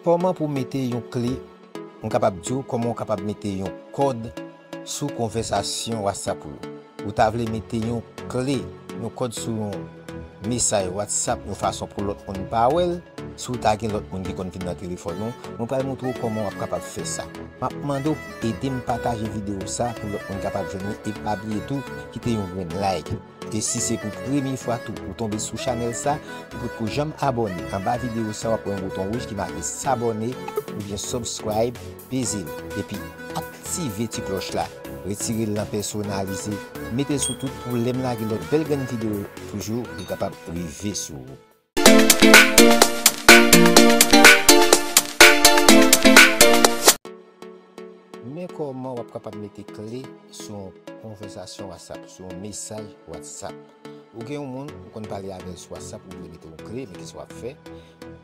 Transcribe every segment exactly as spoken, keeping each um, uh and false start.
Kòman pou mete yon kle, m kapab di w kòman w kapab mete yon kòd sou konvèsasyon WhatsApp ou yo. Ou ta vle mete yon kle, yon kòd sou yon mesaj WhatsApp yon fason pou lòt moun pa wè l. Si w ta gen lòt moun ki konn vin nan telefòn ou, mwen pral montre w kòman w ap kapab fè sa. M ap mande w ede m pataje videyo sa pou lòt moun kapab jwenn li e pa bliye tou kite yon grenn like. E si se pou premye fwa tou ou tonbe sou chanèl sa, ou potko janm abòne, anba videyo sa w ap wè yon bouton wouj ki make s'abonner oubyen subscribe, peze l, epi aktive ti klòch la, retire l nan pèsonalize, mete l sou tout pou lè m lage lòt bèl grenn videyo toujou, li kapab rive sou ou. Men kòman w ap kapab mete kle sou yon konvèsasyon WhatsApp, sou yon mesaj WhatsApp. Ou gen yon moun ou konn pale avè l sou WhatsApp, ou vle mete yon kle, men kisa w ap fè?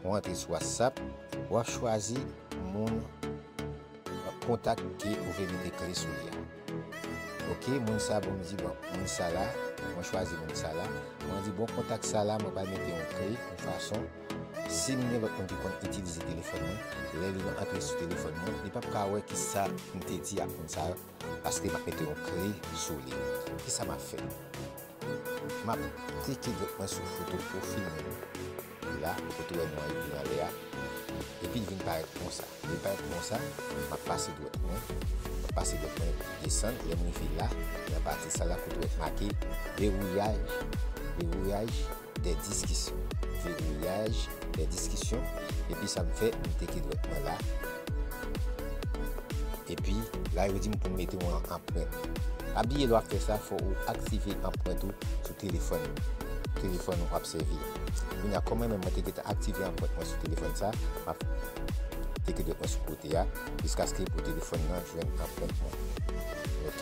Ou antre sou WhatsApp, w ap chwazi moun, kontak ke ou vle mete kle sou li a. Ok, moun sa, bon, m di, bon, moun sa la, mwen chwazi moun sa la. Mwen di, bon, kontak sa la, mwen pral mete yon kle, yon fason. Si m gen lòt moun ki konn itilize telefòn mwen, lè li antre sou telefòn mwen, li p ap ka wè kisa m te di ak moun sa, paske m ap mete yon kle sou li. Kisa m ap fè? M ap teke dwèt mwen sou foto pwofil mwen la, kote w wè nou an epi anlè a, epi l vin parèt konsa. Li parèt konsa, m ap pase dwèt mwen, m ap pase dwèt mwen desann, lè m rive la, nan pati sa la kote w wè make verrouyage, verrouyage des discussions, verrouyage des discussions, epi sa m fè, m teke dwèt mwen la, epi la yo di m pou m mete yon anprent. Pa bliye lè w ap fè sa, fò ou aktive anprent ou sou telefòn, telefòn ou ap sèvi a. Kounye a, kòm mwen menm mwen te gentan aktive anprent mwen sou telefòn sa, m ap teke dwèt mwen sou kote a, jiskaske pou telefòn nan jwenn anprent mwen. Ok.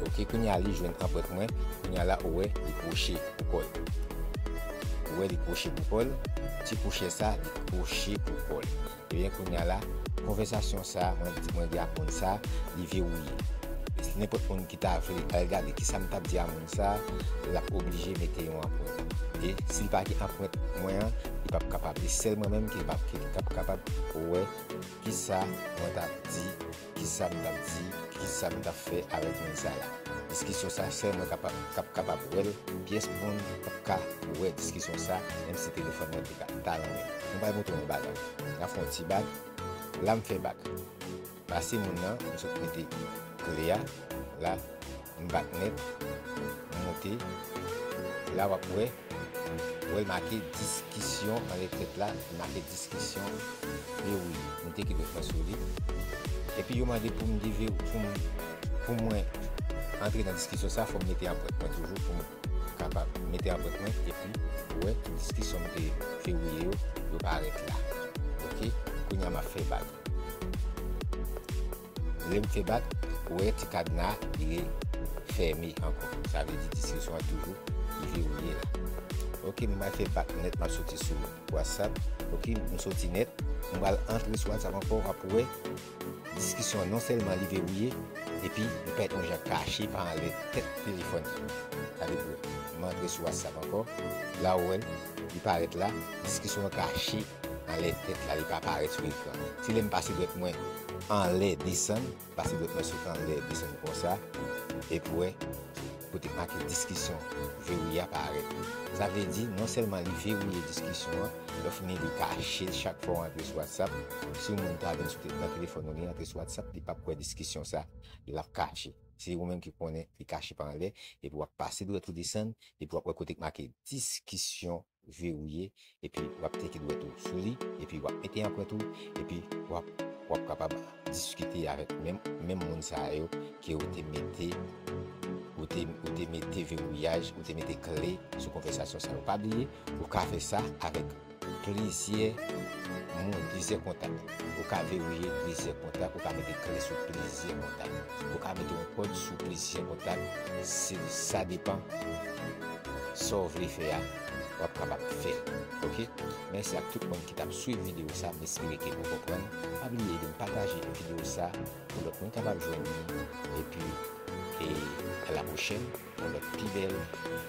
Ok, kounye a li jwenn anprent mwen, kounye a la ou wè li kwoche pou kò l. Ou wè li kwoche pou kò l, ti kwoche sa, li kwoche pou kò l. Ebyen, kounye a la, konvèsasyon sa, mwen di, mwen di ak moun sa, li vewouye. E si nenpòt moun ki ta vle al gade kisa m t ap di a moun sa, l ap oblije mete yon anprent. E si l pa gen anprent mwen an, li p ap kapab. E sèl mwen menm ki p ap, ki p ap kapab wè kisa mwen t ap di, kisa m t ap di, kisa m t ap fè avèk moun sa la. Diskisyon sa, sèl mwen kapab, k ap kapab wè l, pyès moun p ap ka wè diskisyon sa, menm si telefòn mwen te ka, ta nan men m. Mwen pral montre w yon bagay. N a fè yon ti bak. La, m fè bak. Pase moun nan, m sot mete kle a. La, m bak nèt. M monte. La, w ap wè, wè l make diskisyon anlè tèt la, l make diskisyon vewouye. M teke dwèt mwen sou li. Epi yo mande pou m devè-, pou m, pou mwen antre nan diskisyon sa, fò m mete anprent mwen toujou pou m kapab mete anprent mwen, epi ou wè tout diskisyon m te vewouye yo, yo parèt la. Ok, kounye a m ap fè bak. Lè m fè bak, ou wè ti kadna li refèmen ankò. Sa vle di diskisyon an toujou li vewouye la. Ok, m pral fè bak nèt, m ap soti sou WhatsApp. Ok, m soti nèt, m pral antre sou WhatsApp ankò, w ap wè diskisyon an non sèlman li vewouye, epi li parèt yon jan kache pa anlè tèt telefòn nan. Gade pou wè. M antre sou WhatsApp ankò. La ou wè l, li parèt la, diskisyon an kache anlè tèt la, li pa parèt sou ekran. Se lè m pase dwèt mwen anlè desann, pase dwèt mwen sot anlè desann konsa, epi w wè kote k make diskisyon vewouye a parèt. Sa vle di, non sèlman li vewouye diskisyon an, lè w fini li kache l chak fwa w antre sou WhatsApp. Si yon moun ta vin sou te-, nan telefòn ou, li antre sou WhatsApp, li p ap wè diskisyon sa, l ap kache. Se ou menm ki konnen li kache pa anlè, epi w ap pase dwèt ou desann, epi w ap wè kote k make diskisyon vewouye, epi w ap teke dwèt ou sou li, epi w ap mete anprent ou, epi w ap, w ap kapab diskite avèk menm, menm moun sa yo ke ou te mete, ou te, ou te mete vewouyaj, ou te mete kle sou konvèsasyon sa yo. Pa bliye, ou ka fè sa avèk plizyè moun, plizyè kontak. Ou ka vewouye plizyè kontak, ou ka mete kle sou plizyè kontak. Ou ka mete yon kòd sou plizyè kontak. Se, sa depann sa w vle fè a, w ap kapab fè l. Ok? Mèsi ak tout moun ki t ap swiv videyo sa, m espere ke nou konprann. Pa bliye de pataje videyo sa pou lòt moun kapab jwenn li. Epi, e a la pwochèn pou lòt pi bèl,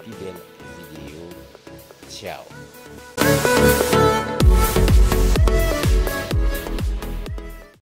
pi bèl videyo. Tchaw.